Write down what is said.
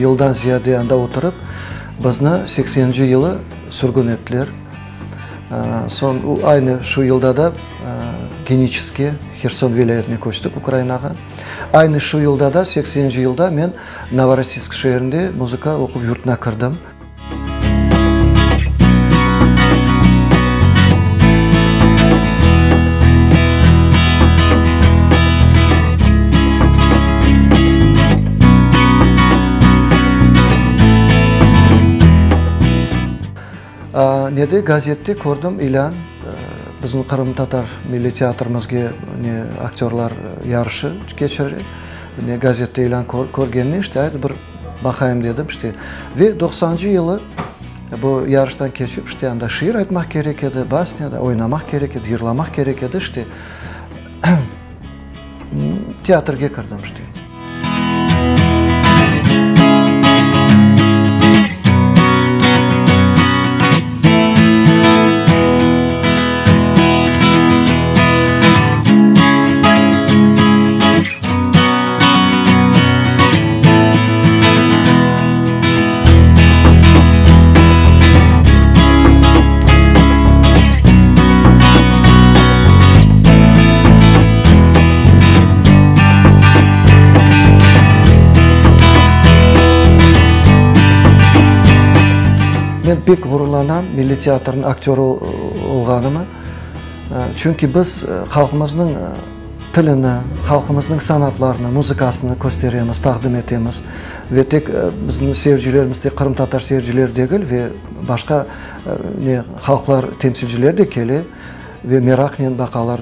yıldan ziyade anda oturıp, bizni sekseninci yılı sürgün ettiler. Soñ aynı şu yılda da Geniçeskke, Herson vilâyetine köçtik, Ukrainağa. Aynı şu yılda da, sekseninci yılda men Novorossiysk şeerinde muzıka oquv yurtuna kirdim. Nede, gazette kördim ilân, bizim qırımtatar milliy teatrimizge ne aktörlar yarışı keçire. Ne gazette ilân körgenine işte aydı bir baqayım dedim işte. Ve doqsancı yılı bu yarıştan keçip işte anda şiir aytmaq kerek edi, basnya da oynamaq kerek edi, yırlamaq kerek edi işte. Teatrge kirdim işte. Men pek ğururlanam Milliy teatrniñ aktörı olğanıma, çünki biz halqımıznıñ tilini, halqımıznıñ sanatlarını, muzıkasını kösteremiz, taqdim etemiz. Ve tek bizim seyircilerimiz, tek qırımtatar seyircileri degil, ve başqa ne halqlar temsilcileri de kele ve meraqnen baqalar.